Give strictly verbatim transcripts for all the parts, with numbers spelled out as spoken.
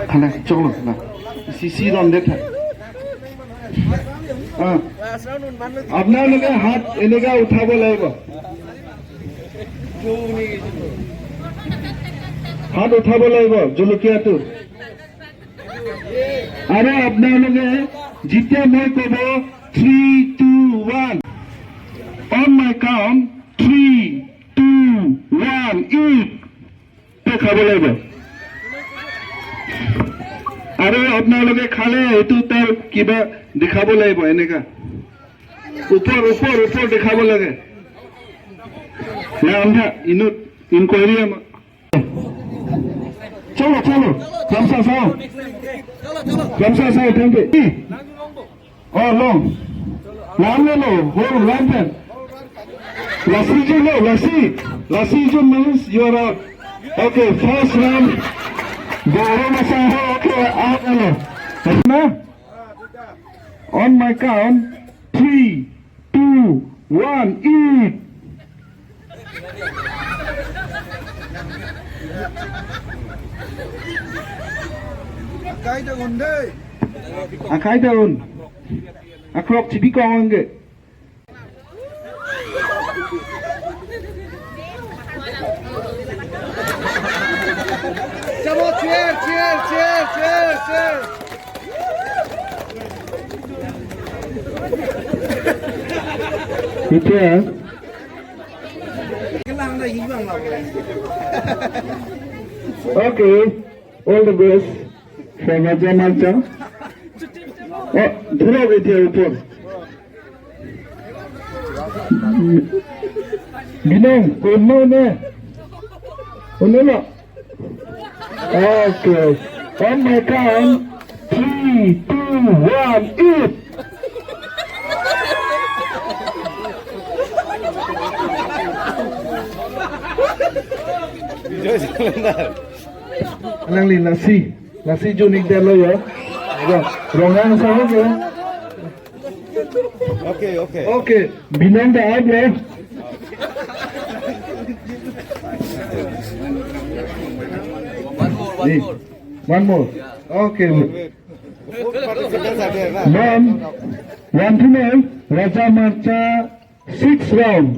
খানা চলো না। চিচি ৰন্ধে থা। হা। আপোনালোকে হাত এনেকা উঠাব লাগিব। হাত উঠাব লাগিব জলকীয়াটো। আৰু আপোনালোকে যেতিয়া মই ক'ব three, two, one, on my count, three, two, one, eat. তে খাব লাগিব। আৰু আপোনালোকে খালে এইটো তাৰ কিবা দেখাব লাগিব এনেকা। ওপৰ, ওপৰ, ওপৰ দেখাব লাগে। না, অন্ধা, ইনুত, ইনকোয়ারি আমা। চলো, চলো। Kramsa sao. Kramsa sao, thank you. Oh, long. Lam lo, hold, lam pen. Lasi jo lo, lasi. Lasi jo means you are out. Okay, first round. Goro masa ho, okay, out lo. Na? On my count, three, two, one, eat. Akai ta un dei. Akai ta un. Akrok chibi kong angge. Come on, cheer, cheer, cheer, cheer, cheer. Ito ya. Okay, all the best for Raja Marcha. Oh, dhurok iti upor. Binong, kuno ne? Kuno na? Okay. On my count, three, two, one, eat. Alangli lasi, lasi junik dalo ya. Rongang sao ya. Okay, okay. Okay, Binong da out lo. One more, one more. One more. Okay. One, one to nine, Raja Marcha, six round.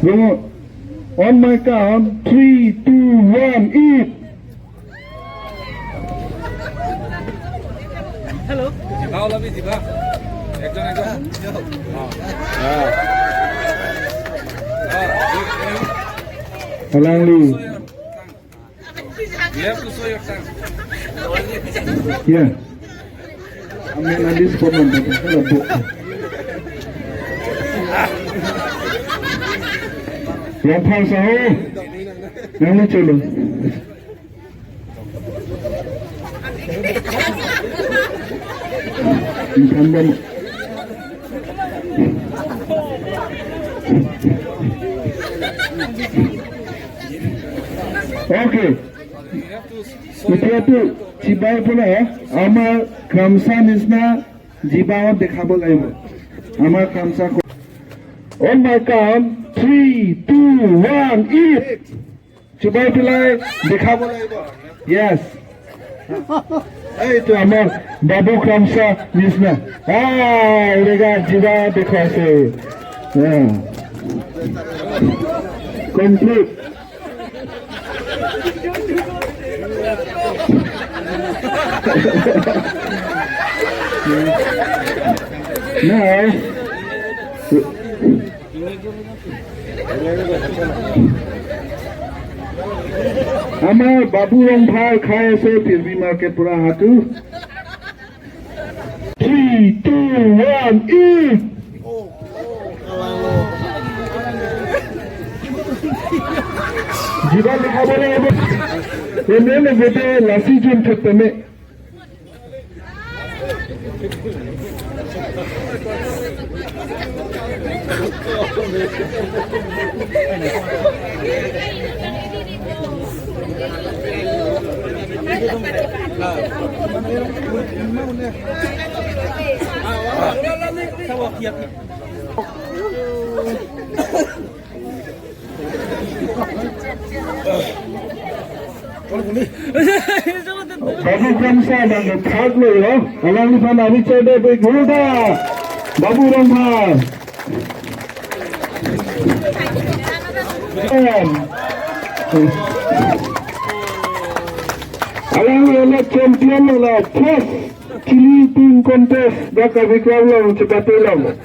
Rongo, on my count, three, two, one, eat. Hello. Hello, Labi, Jiba. Ekjon, ekjon. Oh. Ah. Ah. Alangli. You have to show your tongue. Yeah. I mean, at this moment, I don't have a book. Rongphar sao. Nangli cholo. Incumbent. Okay. Etiya to chibai pula, eh? Amar Kramsa nisna jiba dekhabo laibo. Amar Kramsa ko. On my count, three, two, one, eat. Chibai pulai dekhabo laibo. Yes. Ei, to amar Babu Kramsa nisna. Ah, eneka jiba dekhai ase. Yeah. Complete. Now, amar Babu Rongphar khai ase, Pirbi market pura hatu. Three, two, one, eat! Jiba dekhabo laibo. Ene le bete lasi jun khetame. Babu Kramsa abang ke third lo yo. Alangliphan Richard Debik Hulda. Babu Rongphar. Em. Alangli champion lo first. Chili ping contest dak Karbi Anglong chepate long.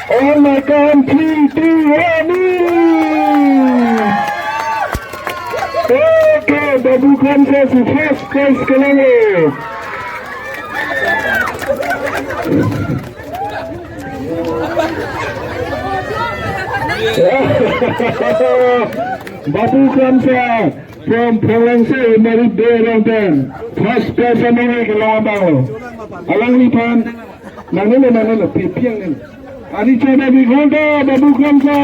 All my country to running. Okay, Babu Kramsa si first prize kelang. Babu Kramsa. From Phonglangso Imari Bey Rongten, first prize anong kelang abang lo. Alangliphan, nangnelo, nangnelo, pi, pi nangnelo. Richard Debik Hulda, Babu Kramsa.